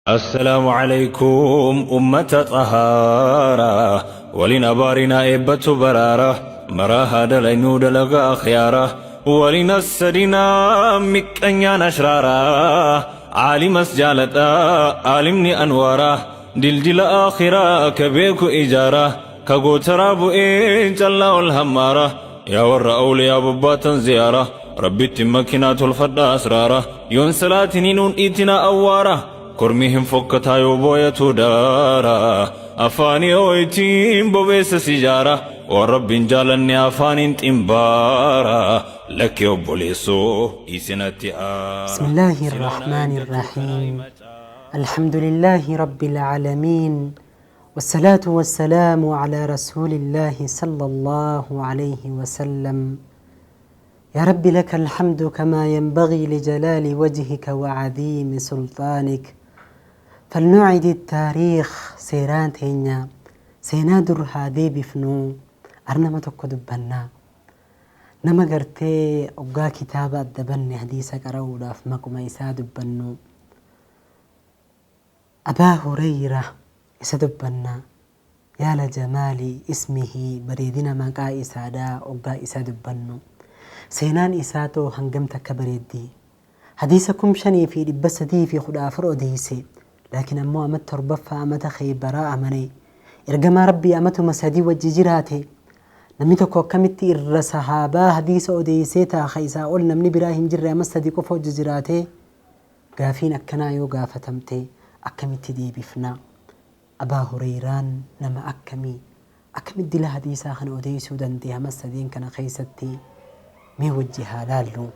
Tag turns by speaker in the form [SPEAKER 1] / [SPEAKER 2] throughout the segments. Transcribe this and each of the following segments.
[SPEAKER 1] Assalaamu Aleykum ummata xahaara Walin abaarinaa eebbatu baraara Maraa haa dalaynuu dalagaa akhyaara Walin hassadinaa miqqanyaan ashraara Aalimas jaaladha aalimni anwaara Dildila aakhiraa ka beeku ijaara Ka gootaraa bu'ee callaa ol hammaara Yaa warra awliyaa bobbaatan ziyaara Rabbitti hin makinaa tolfadhaa asraara Yoon salaatinii nuun dhiitinaa awwaara Kormi hin fokkataa yoo booyatu daara Afaanii ooytiin bobeessa sijaara Waan Rabbiin jaalanne afaaniin ximbaara Lakki obboleessoo isinatti aara
[SPEAKER 2] بسم الله
[SPEAKER 1] Silaa na
[SPEAKER 2] الرحمن
[SPEAKER 1] eeggattuu kanaa
[SPEAKER 2] الرحيم
[SPEAKER 1] hima caara
[SPEAKER 2] الحمد لله رب العالمين والصلاة والسلام على رسول الله صلى الله عليه وسلم يا رب لك الحمد كما ينبغي لجلال وجهك وعظيم سلطانك فلنعد التاريخ سيران تينيا سينا در هذه بفنو أرنما تكو دبنا Nama gartee oggaa kitaaba adda banne hadiisa qara'uudhaaf maquma isaa dubbannu Abaa Hureyra isa dubbanna. Yaa la jamaali ismihi bareedina maqaa isaadhaa oggaa isa dubbannu. Seenaan isaa too hangam takka bareeddi. Hadiisa 5314 odeeyse. Laakiin ammoo amata torbaffaa amata Kheybaraa amane. Ergamaa Rabbii amatuma sadi wajji jiraate. Namni tokko akkamitti irra sahaabaa hadiisa odeeysee taha ka isaa ol namni biraa hin jirre ama sadi qofa wajji jiraatee? Gaafiin akkanaa yoo gaafatamte akkamitti deebifna? Abaa Hureyraan nama akkami? Akkamitti dila hadiisaa kana odeeysuu dandehe ama sadeen kana keeysatti? Mee wajji haa laallu.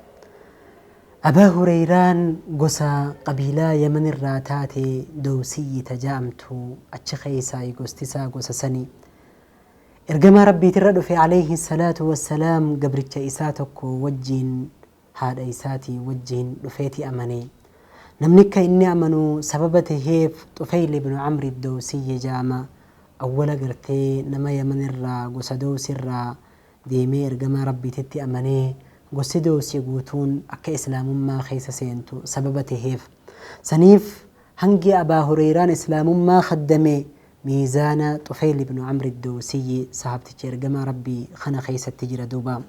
[SPEAKER 2] Abaa Hureyraan gosa qabiilaa Yaman irraa taate Dowsiyyi ta ja'amtu achi keeysaayi gosti isaa gosa sani. Ergamaa Rabbiitirra dhufe aleyhi salaatu wassalaam gabricha isaa tokko wajjiin haadha isaatii wajjiin dhufeeti amane. Namni akka inni amanu sababa taheef Xufeyl ibnu Amri Dowsiyyi ja'ama. Awwala gartee nama Yaman irraa gosa Dowsi irraa deemee Ergamaa Rabbiititti amanee gosti Dowsi guutuun akka Islaamummaa keessa seentu sababa taheef. Saniif hangi Abaa Hureyraan Islaamummaa khaddame miizaana Xufeyl ibnu Amri Dowsiyyi sahaabticha Ergamaa Rabbii kana keessatti jira duuba.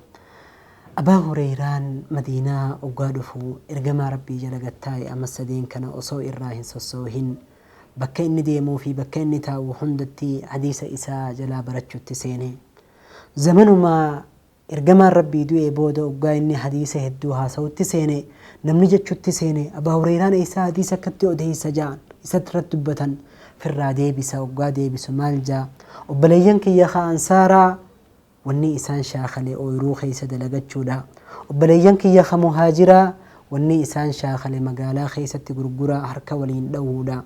[SPEAKER 2] Abaa Hureyraan Madiinaa oggaa dhufu Ergamaa Rabbii jala gad taa'e ama sadeen kana osoo irraa hin sossoohin bakka inni deemuu fi bakka inni taa'u hundatti hadiisa isaa jalaa barachutti seene. Zamanuma Ergamaan Rabbii du'ee booda oggaa inni hadiisa hedduu haasawutti seene namni jechutti seene Abaa Hureyraan eessaa hadiisa akkatti odeeysa ja'an isarratti dubbatan firraa deebisa oggaa deebisu maal ja'a obboleeyyan kiyya ka ansaaraa wanni isaan shaakale ooyruu keessa dalagachuudha obboleeyyan kiyya ka muhaajiraa wanni isaan shaakale magaalaa keessatti gurgura harka waliin dhahuudha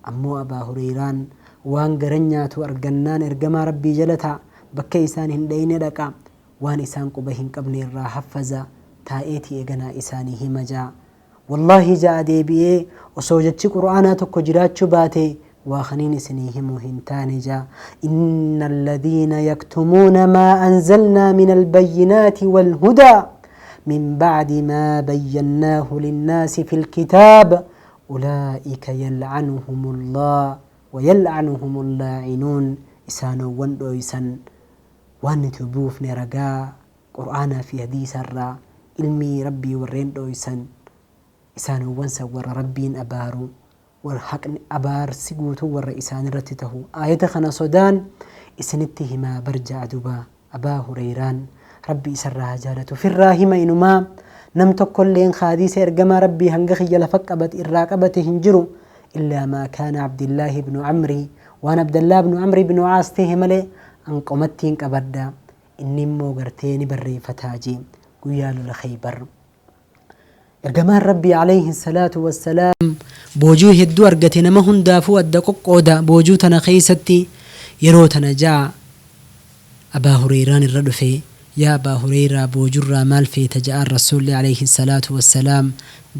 [SPEAKER 2] Ammoo Abaa Hureyraan waan garan nyaatu argannaan Ergamaa Rabbii jala taa'a, bakka isaan hin dhayne dhaqa, waan isaan quba hin qabne irraa haffaza, taa'eeti eeganaa isaanii hima ja'a. Wallaahi ja'a deebi'ee osoo jechi Qur'aanaa tokko jiraachuu baate waa kaniin isinii himu hin taane ja'a. Inna alladhiina yaktumuuna maa anzalnaa min albayyinaati walhudaa min ba'di maa bayyannaahu linnaasi fil kitaab Ulaa'ika yal'anuhumullaah wa yal'anuhumul laa'inuun Isaanowwan dhooysan waan nuti buufne ragaa Qur'aanaa fi hadiisa irraa ilmii Rabbii warreen dhooysan isaanowwan san warra Rabbiin abaaru war haqni abaarsi guutuun warra isaanirratti tahu aayata kana sodaan isinitti himaa bar ja'a duba Abaa Hureyraan, Rabbi isarraa haa jaalatu, firraa hima inumaa nam tokkolleen ka hadiisa ergamaa Rabbii hanga kiyya lafa qabat irraa qabate hin jiru illaa maa kaana Abdillaahi ibnu Amrii waan Abdallaa ibnu Amri ibnu Aas tahe malee an qomattiin qabadha inni immoo gartee ni barreeffataa jee guyyaa lola Khaybar Ergamaan Rabbii aleyhi salaatu wassalaam boojuu hedduu argate nama hundaafuu adda qoqqooda boojuu tana keeysatti yeroo tana ja'a Abaa Hureyraan irra dhufe yaa Abaa Hureyraa boojurraa maal feeta ja'aan Rassuulli aleyhi salaatu wassalaam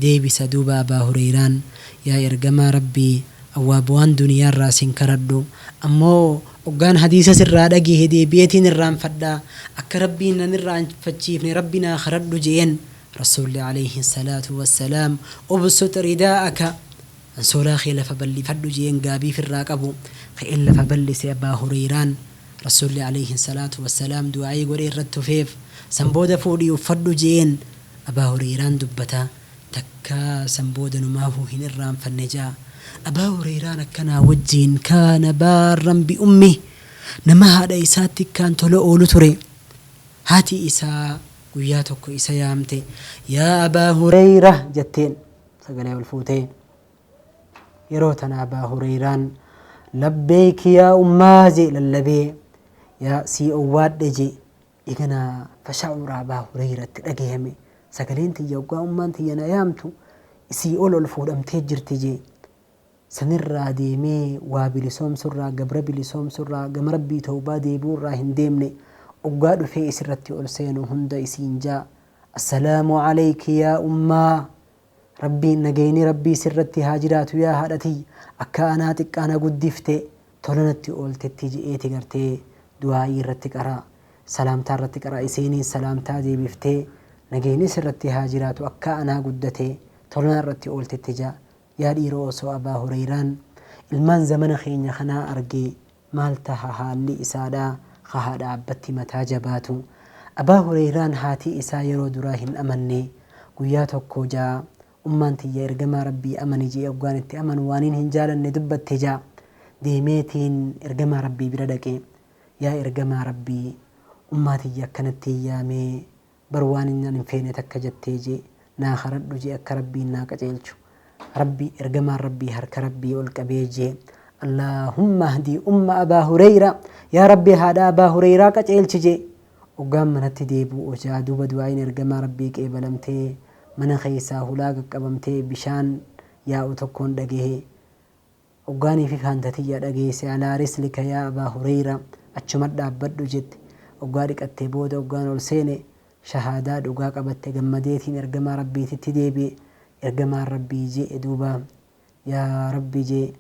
[SPEAKER 2] deebisa duuba Abaa Hureyraan yaa Ergamaa Rabbii an waa bu'aan duniyaarraa sin karadhu ammoo oggaan hadiisa sirraa dhagehe deebi'eetiin irraanfadha akka Rabbiin nan irraanfachiifne Rabbi naa karadhu je'een Rasuulli aleyhi salaatu wassalaam ubsut ridaa'aka Ansoolaa kee lafa bal'ifadhu jeen gaabii firraa qabu ka'een lafa bal'ise. Abbaa Hureyraan Rasuulli alayhi salaatu wassalaam du'aa'ii godhee irratti tufeef. San booda fuudhii uffadhu jeen. Abaa Hureyraan dubbata, takkaa san booda numaahuu hin irraanfanne ja'a. Abaa Hureyraan akkanaa wajjiin kaana baarran bi'ummi, nama haadha isaatti akkaan tola oolu ture. Haati isaa guyyaa tokko isa yaamte, yaa Abaa Hureyra jetteen sagalee ol fuutee. Yeroo tana Abaa Hureyraan labbeeyki yaa ummaa jee lallabee, yaa sii owwaadhe jee. Eegana fasha'ura Abaa Hureyratti dhagayame, sagaleen tiyya hoggaa ummaan tiyya na yaamtu isii ol ol fuudhamtee jirti jee. Sanirraa deemee waa bilisoomsurraa, gabra bilisoomsurraa, gama Rabbii tawbaa deebi'urraa hin deemne. Hoggaa dhufee isirratti ol seenu hunda isiin jaa, assalaamu alayki yaa ummaa, Rabbiin nagayni Rabbii sirratti haa jiraatu yaa haadha tiyya, akka anaa xiqqaa na guddifte tola natti ooltetti je'eeti gartee du'aa'ii irratti qara'a, salaamtaa irratti qara'a. Isiiniis salaamtaa deebiftee nagayni sirratti haa jiraatu akka anaa guddate tola narratti ooltetti ja'a. Yaa dhiiroo, osoo Abaa Hureyraan ilmaan zamana keenya kanaa arge maal taha haalli isaadha ka haadha abbatti mataa jabaatu? Abaa Hureyraan haati isaa yeroo duraa hin amanne. Guyyaa tokko ja'a, ummaan tiyya ergamaa Rabbii amani je'ee hoggaan itti amanu waaniin hin jaalanne dubbatte ja'a. Deemeetiin ergamaa Rabbii bira dhaqe. Yaa ergamaa Rabbii, ummaa tiyya akkanattiin yaamee bar waan an hin feene takka jettee jee, naa karadhu jee akka Rabbiin naa qaceelchu. Rabbi ergamaan Rabbii harka Rabbii ol qabee jee, Allaahumma ahdii umma Abaa Hureyra, yaa Rabbi haadha Abaa Hureyraa qaceelchi jee. Hoggaan manatti deebi'u jaa duuba du'aa'iin ergamaa Rabbii qeebalamtee mana keessaa hulaa qaqqabamtee bishaan yaa'u tokkoon dhagahe. Hoggaanii fi faanta tiyya dhageesse, alaa rislika yaa Abaa Hureyra, achuma dhaabbadhu jette. Hoggaa dhiqattee booda hoggaan ol seene shahaadaa dhugaa qabatte. Gammadeetiin ergamaa Rabbiititti deebi'e. Ergamaan Rabbii je'e duuba, yaa Rabbi jee,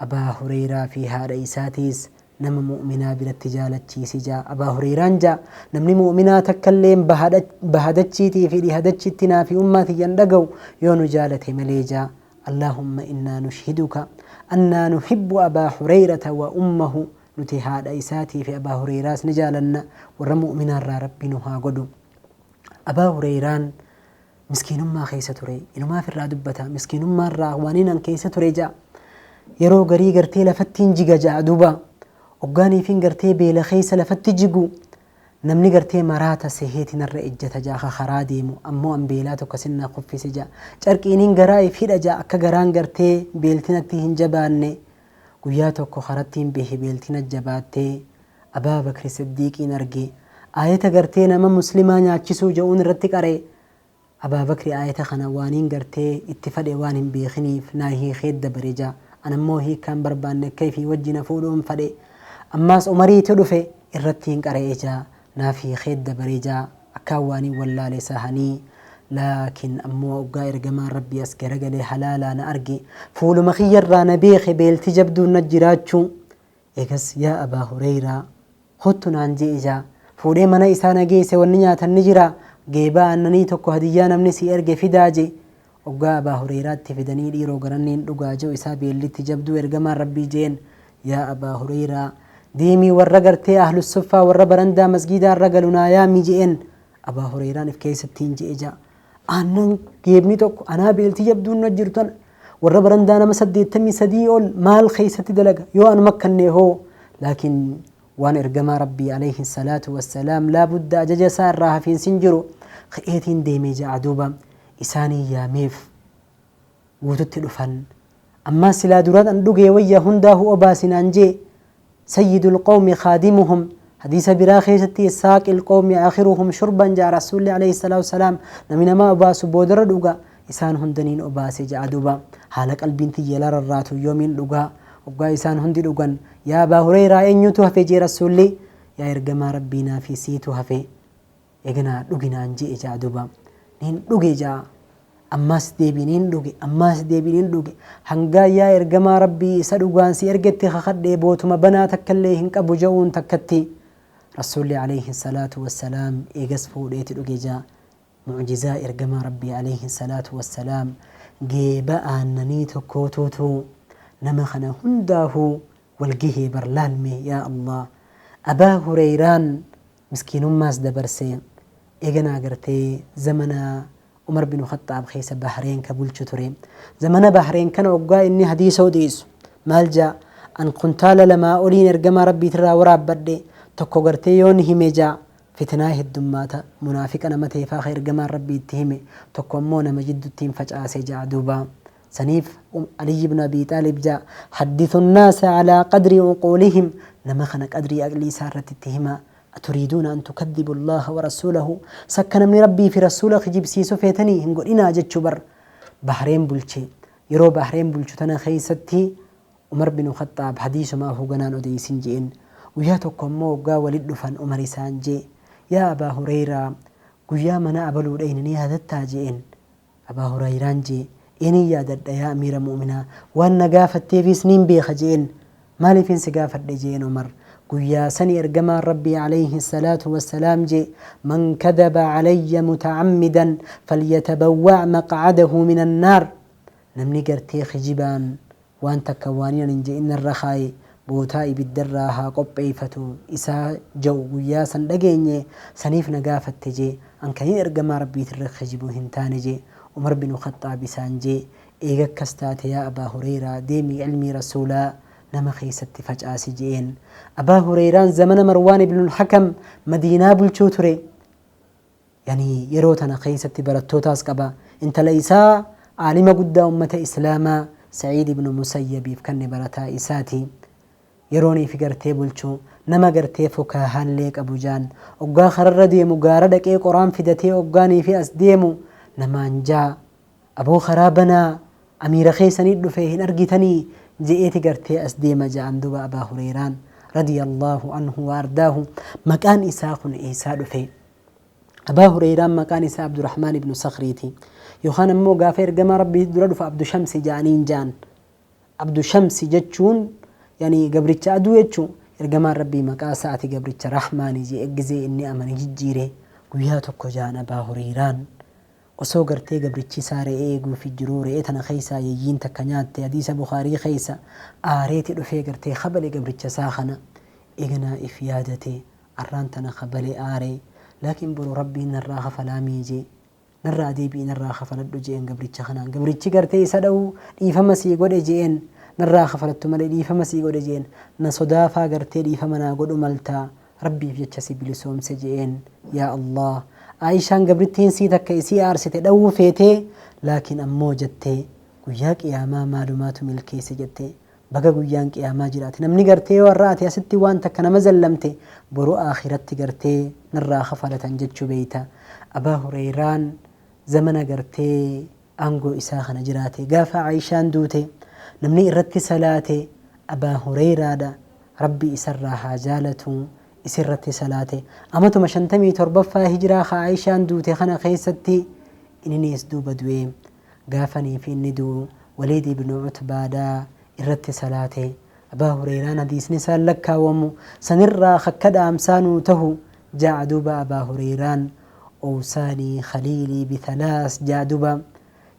[SPEAKER 2] Abaa Hureyraa fi haadha isaatiis nama mu'minaa biratti jaalachiisi jaa. Abaa Hureyraan jaa, namni mu'minaa takkalleen baha dachiitii fi dhiha dachiitti naa fi ummaa tiyyan dhaga'u yoo nu jaalate malee jaa. Allaahumma innaa nushhiduka annaa nuhibbu Abaa Hureyrata wa ummahu, nuti haadha isaatii fi Abaa Hureyraas ni jaalanna, warra mu'minaarraa Rabbi nu haa godhu. Abaa Hureyraan miskiinummaa keessa ture, inumaaf irraa dubbata, miskiinummaarraa waaniin an keessa ture ja'a. Yeroo garii gartee lafattiin jiga ja'a duuba. Hoggaaniifiin gartee beela keessa lafatti jigu namni gartee maraata seheeti narra ejjata ja'a ka karaa deemu, ammoo an beelaa tokko sinna kuffise ja'a. Carqiiniin garaa if hidha ja'a akka garaan gartee beeltinatti hin jabaanne. Guyyaa tokko karattiin behe beeltina jabaattee Abaa Bakri Siddiiqiin arge. Aayata gartee nama muslimaa nyaachisuu ja'uun irratti qare. Abaa Bakri aayata kana waaniin gartee itti fadhe waan hin beekiniif naa hiikee dabare ja'a. An ammoo hiikkaan barbaanne akka ifii wajji na fuudhuun fadhe. Ammaas Umariitu dhufe irrattiin qara'e ja'a. Naaf hiikee dabare ja'a. Akkaan waaniin wallaale sahanii. Laakiin ammoo hoggaa ergamaan Rabbii as garagalee halaalaa na arge, fuuluma kiyyarraa na beeke beelti jabduun na jiraachuu. Eegas yaa Abaa Hureyraa kottu naan je'e ja'a. Fuudhee mana isaa na geesse, wanni nyaatan ni jira, geebaa aannanii tokko hadiyyaa namni sii erge fidaa je'e. Hoggaa Abaa Hureyraatti fidanii dhiiroo garanniin dhugaa je'u isaa beellitti jabduu ergamaan Rabbii je'een, yaa Abaa Hureyraa deemii warra gartee Ahlussuffaa warra barandaa masgiidaa irra galu naa yaami je'een. Abaa Hureyraan if keessattiin je'e ja'a, aannan geebni tokko anaa beelti jabduun na jirtu tana warra barandaa nama 83 ol maal keessatti dalaga yoo anuma akkannee hoo? Laakiin waan ergamaa Rabbii alayhi salaatu wassalaam laa budda ajaja isaa irraa hafiinsi hin jiru, ka'eetiin deemee ja'a duuba. Isaanii yaameef guututti dhufan. Ammaas silaa duraan an dhugee wayya, hundaahu obaasinaan jee. Sayyidul qawmi khaadimuhum, hadiisa biraa keessatti saaqil qawmi aakhiruhum shurban ja'a Rasuulli alayhi salaatu wassalaam, namni nama obaasu boodarra dhuga. Isaan hundaniin obaase ja'a duuba. Haala qalbiin tiyya lararraatu yoomiin dhugaa? Hoggaa isaan hundi dhugan, yaa Abaa Hureyraa eenyutu hafe jee Rasuulli. Yaa ergamaa Rabbii naa fi siitu hafe. Eeganaa dhugi naan je'e ja'a duuba. Niin dhuge ja'a. Ammaas deebii niin dhuge, ammaas deebii niin dhuge. Hangaa yaa ergamaa Rabbii isa dhugaan si ergetti kakadhee bootuma banaa takkallee hin qabu ja'uun takkatti. Rasuulli alayhi salaatu wassalaam eegas fuudheeti dhuge ja'a. Mu'jizaa ergamaa Rabbii alayhi salaatu wassalaam. Geeba aannanii tokkootuutu nama kana hundaahuu walgahee bar laalme yaa Allah. Abaa Hureyraan miskiinummaas dabarse, eeganaa gartee zamana Umar binu Khaxxaab keessa Bahreen ka bulchu ture. Zamana Bahreen kana oggaa inni hadiisa odeessu maal jaa? An kuntaala lamaa oliin ergamaa Rabbiitirraa waraabbadhe, tokko gartee yoon hime jaa fitnaa heddummaata, munaafiqa nama ta'e faa ka ergamaan Rabbii itti hime, tokko ammoo nama jidduttiin facaase ja'a. Duuba saniif Aliyyi ibn Abii Xaalib ja'a: haddithu nnaasa alaa qadri uquulihim, nama kana qadrii aqlii isaa irratti itti himaa. Aturiiduuna an tukadhibu Allaaha wa rasuulahu, sakka namni Rabbii fi rasuula kijibsiisu feetanii? Hin godhinaa jechuu bar. Bahreen bulche. Yeroo Bahreen bulchu tana keessatti Umar binu Khaxxaab hadiisumaa hoganaan odeeysin je'en. Guyyaa tokko ammoo hoggaa walit dhufan Umar isaan je'e: Yaa Abaa Hureyraa, guyyaa mana abaluu dhayne ni yaadattaa? je'en. Abaa Hurayraan je'e: Ee, nin yaadadha yaa Amiira Mu'minaa, waan na gaafatteefiis niin beekha je'en. Maaliifin si gaafadhe? je'en Umar. Guyyaa sani ergamaan Rabbii aleyhi salaatu wassalaam je'e: Man kadhaba alayya muta'ammidan falyatabawwa' maq'adahu minan naar. Namni gartee kijibaan waan takka waanin ani hin je'in narra kaaye, bootaa ibiddarraa haa qopheeyfatu isaa ja'u guyyaa san dhageenye, saniif na gaafatte je'e. An kanin ergamaa Rabbiitirra kijibu hin taane je'e. Umar binu Khaxxaab isaan je'e: Eega akkas taate yaa Abaa Hureyraa, deemii ilmii Rasuulaa nama keeysatti facaasi je'een. Abaa Hureyraan zamana Marwaan ibnul Hakam Madiinaa bulchuu ture. Yani yeroo tana keeysatti barattootaas qaba. Intala isaa aalima guddaa ummata Islaamaa Sa'iid ibnu Musayyabiif kanne barataa isaati. Yeroonii fi gartee bulchu nama gartee fukaahaallee qabu jaan. Oggaa kararra deemu gaara dhaqee qoraan fidatee oggaanii fi as deemu namaan jaa: Aboo, karaa banaa, amiira keeysanii dhufe hin argitanii? je'eeti gartee as deema ja'an. Duba Abaa Hureyraan radiyallahu anhu wa ardaahu maqaan isaa kun eeysaa dhufe? Abaa Hureyraan maqaan isaa Abdurrahmaan ibnu Sakhriiti. Yookaan ammoo gaafa ergamaa Rabbii dura dhufa Abdu Shamsi ja'aniin ja'an. Abdu Shamsi jechuun yani gabricha aduu jechuu. Ergamaan Rabbii maqaa isaa ati gabricha Rahmaani je'e gizee inni amane jijjiire. Guyyaa tokko ja'an Abaa Hureyraan osoo gartee gabrichi isaa re'ee eeguufi jiruu, re'ee tana keessaa yayyiin takka nyaatte, hadiisa Bukhaarii keessa. Aareeti dhufee gartee kabale gabricha isaa kana. Eeganaa if yaadate: arraan tana kabale, aare, laakiin boru Rabbiin narraa kafalaa miije, narraa deebi'i, narraa kafaladhu je'een gabricha kanaan. Gabrichi gartee isa dha'uu, dhiifama sii godhe je'een, narraa kafalattu malee dhiifama sii godhe je'een. Na sodaafaa gartee dhiifama naa godhu maltaa, Rabbiif jecha si bilisoomse je'een. Yaa Allah, Aishaan gabrittiin sii takka isii aarsite dhawuu feetee, laakiin ammoo jette guyyaa qiyaamaa maalumaatu milkeesse jette. Baga guyyaan qiyaamaa jiraate. Namni gartee yoo har'a ati asitti waan takka nama zallamte, boru akhiratti gartee narraa kafalatan jechuu beeyta. Abaa Hureyraan zamana gartee aangoo isaa kana jiraate. Gaafa Aishaan duute namni irratti salaate Abaa Hureyraadha, Rabbi isarraa haa jaalatu. Isirratti salaate amatuma 57ffaa hijiraa ka Aishaan duute kana keessatti ininiis duuba du'e. Gaafanii fi inni du'u Waliid ibnu Utbaadha irratti salaate. Abaa Hureyraan hadiisni isaan lakkaawamu sanirraa kakka dhaamsaa nuu tahu ja'a. Duuba Abaa Hureyraan owsaanii khaliilii bithalaas ja'a. Duuba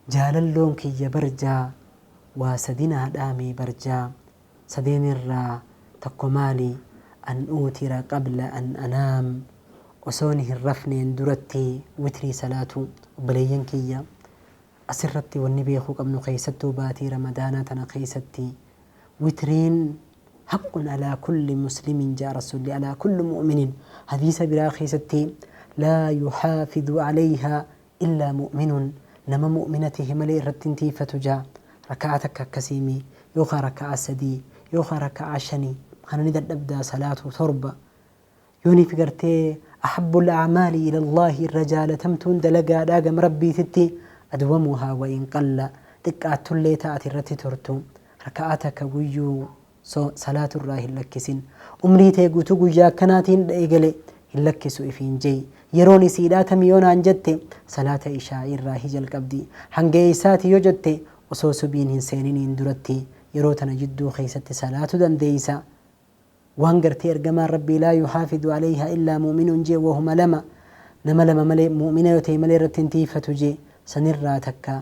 [SPEAKER 2] jaalalloon kiyya barjaa waa sadi naa dhaamee barjaa. Sadeenirraa tokko maali? An uutira qabla an anaam, osoon hin rafneen duratti witrii salaatu. Obboleeyyan kiyya, asirratti wanni beekuu qabnu, keessattuu baatii Ramadaanaa tana keessatti, witriin haqqun alaa kulli muslimin ja'a Rasuulli, alaa kulli mu'minin. Hadiisa biraa keessatti laa yuhaafidu alayhaa illaa mu'minun, nama mu'mina tahe malee irratti hin tiiyfatu ja'a. Raka'aa takka akkasiimi, yookaa raka'aa sadii, yookaa raka'aa shani, kana ni dadhabdaa salaatu torba yooniif gartee. Ahabbul a'maali ilallaahi, irra jaalatamtuun dalagaadhaa gama Rabbiititti, adwamuhaa wa in qalla, xiqqaattullee taate irratti turtu. Raka'aa takka guyyuu salaatu irraa hin lakkisin. Umrii tee guutuu guyyaa akkanaatiin eegale hin lakkisu ifiin je'i. Yeroon isiidhaa tami yoo naan jette, salaata ishaa'ii irraahi jalqabdi. Hanga eeysaati yoo jette, osoo subiin hin seeniniin duratti yeroo tana jidduu keeysatti salaatu dandeeysa. Waan gartee ergamaan Rabbii laa yuhaafidu aleyhaa illaa mu'minuun jee wahuma lama, nama lama malee, mu'mina yoo ta'e malee irratti hin tiiyfatu jee, sanirraa takka.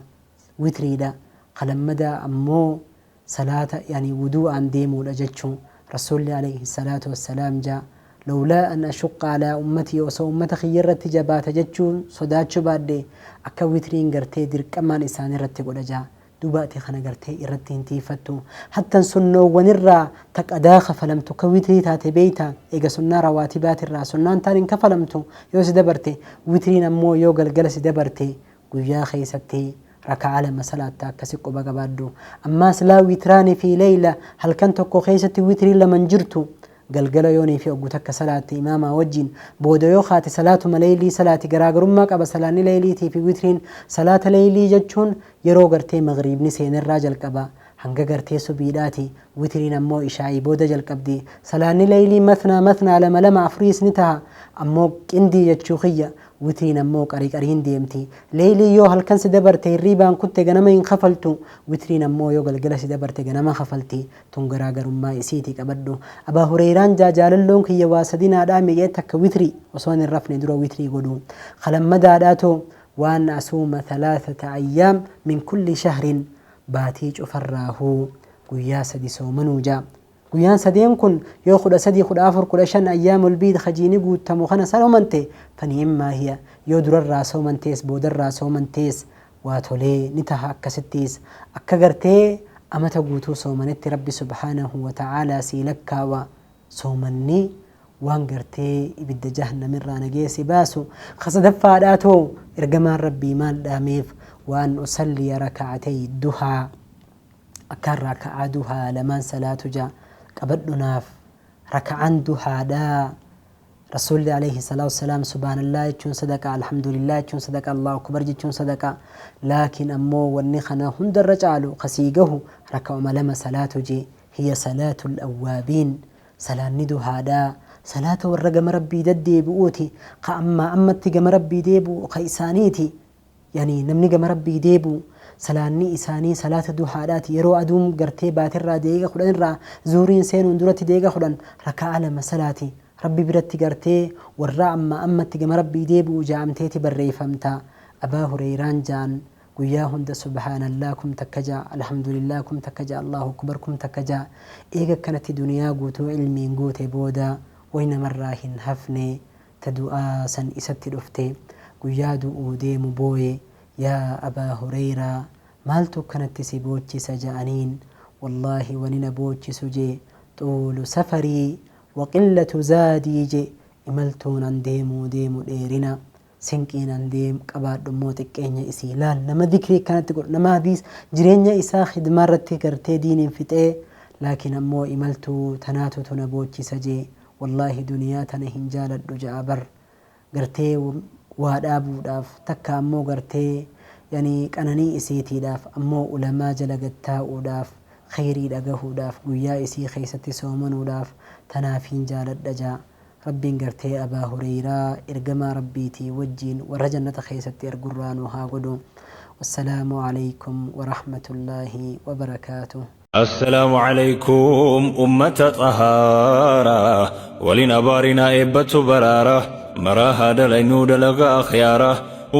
[SPEAKER 2] Witriidha. Ka lammadaa ammoo salaata yani wuduu'aan deemuudha jechu. Rasuulli aleyhi salaatu wassalaam ja, Lowlaa an ashuqqa alaa ummatii osoo ummata kiyyarratti jabaata jechuu sodaachuu baadhe akka witriin gartee dirqamaan isaanirratti godha ja. Duuba ati kana gartee irratti hin tiiyfattu. Hattan sunnoowwanirraa ta qadaa kafalamtu ka witrii taate beeyta? Eega sunnaa rawaatibaatirraa sunnaan taan hin kafalamtu yoo si dabarte. Witriin ammoo yoo galgala si dabarte guyyaa keeysatti raka'aa lama salaatta akkasi quba qabaadhu. Ammaas laa witraani fii leyla halkan tokko keeysatti witriin lama hin jirtu. Galgala yoonii fi oggu takka salaatte imaamaa wajjiin, booda yoo kaate salaatuma leylii salaati garaagarummaa qaba salaanni leyliitii fi witriin. Salaata leylii jechuun yeroo gartee maghriibni seenerraa jalqaba hanga gartee subiidhaati. Witriin ammoo ishaa'ii booda jalqabdi. Salaanni leylii mathnaa mathnaa lama lama afuriis ni taha ammoo qindii jechuu kiyya. Witriin ammoo qari qariin deemti. Leeyliin yoo halkan si dabarte hirriibaan kutte ganama hin kafaltu. Witriin ammoo yoo galgala si dabarte ganama kafalti. Tun garaagarummaa isiiti qabadhu. Abaa Hureeyraan jaa jaalalloon kiyya waa sadi naa dhaame jee takka witrii osoon hin rafne dura witrii godhuu. Ka lammadaadhaa too waan asuuma thalaathata ayyaam min kulli shahrin baatii cufarraahuu guyyaa sadi soomanuu jaa. Guyyaan sadeen kun yoo 13, 14, 15 ayyaamul biid ka jiini guuttamu kana soomante fani'immaa hiya. Yoo durarraa soomantees boodarraa soomantees waa tolee ni taha akkasittiis akka gartee amata guutuu soomanetti Rabbi subhaanahu wa ta'aalaa sii lakkaawa. Soomanni waan gartee ibidda jahannamirraa nagaya si baasu. Ka sadaffaadhaa too ergamaan Rabbii maal dhaameef? Waan usalliya raka'atay duhaa. Akkaan raka'aa duhaa lamaan salaatu ja qabadhu naaf raka'aan duhaadhaa Rasuulli aleyhi salaatu wassalaam subhaanallah jechuun sadaqa alhamdulillah jechuun sadaqa allahu akbar jechuun sadaqa laakiin ammoo wanni kana hundarra caalu ka sii gahu raka'uma lama salaatu je hiya salaatul awwaabiin salaanni duhaadhaa salaata warra gama rabbii daddeebi'uuti ka ammaa ammatti gama rabbii deebi'u ka isaaniiti Yani namni gama Rabbii deebi'u salaanni isaanii salaata duhaadhaati yeroo aduun gartee baaterraa daqiiqa 10 irraa zuhriin seenuun duratti daqiiqa 10 raka'aa lama salaati Rabbi biratti gartee warra ammaa ammatti gama Rabbii deebi'u ja'amteeti barreeyfamta Abaa Hureeyraan ja'an guyyaa hunda subhaanallah kum takka ja'a alhamdulillah kum takka ja'a Allahu akbar kum takka ja'a eega akkanatti duniyaa guutuu ilmiin guute booda way namarraa hin hafne ta du'aa san isatti dhufte guyyaa du'uu deemu booye yaa abaa hureyraa maaltu akkanatti si boochisa ja'aniin wallaahi wani na boochisu je xuulu safarii wa qillatu zaadii je imaltuun an deemuu deemu dheerina sinqiin an deem qabaadhu immoo xiqqeenya isii laal nama dikrii akkanatti godhu nama hadiis jireenya isaa khidmaa irratti gartee diiniin fixee laakiin ammoo imaltuu tanaatutu na boochisa je Wallaahi duniyaa tana hin jaaladhu ja'a bar gartee waa dhaabuudhaaf takka ammoo gartee yani qananii isiitiidhaaf ammoo ulamaa jala gad taa'uudhaaf kheyrii dhagahuudhaaf guyyaa isii keeysatti soomanuudhaaf tanaafiin jaaladha ja'a Rabbiin gartee Abaa Hureyraa ergamaa Rabbiitii wajjiin warra jannata keeysatti ergurraa nu haa godhu Wassalaamu Aleykum Warahmatullaahi Wabarakaatuh.
[SPEAKER 1] Assalaamu Aleykum ummata xahaara Walin abaarinaa eebbatu baraara Maraa haa dalaynuu dalagaa akhyaara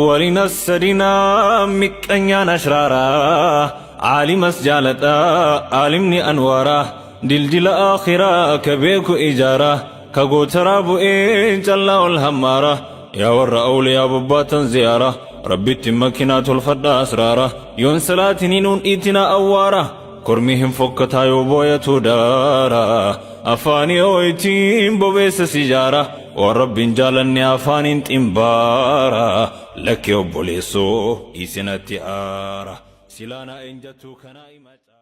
[SPEAKER 1] Walin hassadinaa miqqanyaan ashraara Aalimas jaaladha aalimni anwaara Dildila aakhiraa ka beeku ijaara Ka gootaraa bu'ee callaa ol hammaara Yaa warra awliyaa bobbaatan ziyaara Rabbitti hin makinaa tolfadhaa asraara Yoon salaatinii nuun dhiitinaa awwaara Kormi hin fokkataa yoo booyatu daara Afaanii ooytiin bobeessa sijaara Waan Rabbiin jaalanne afaaniin ximbaara Lakki obboleessoo dhiisinatti aara Silaa naa eenjattuu kanaa ima caala.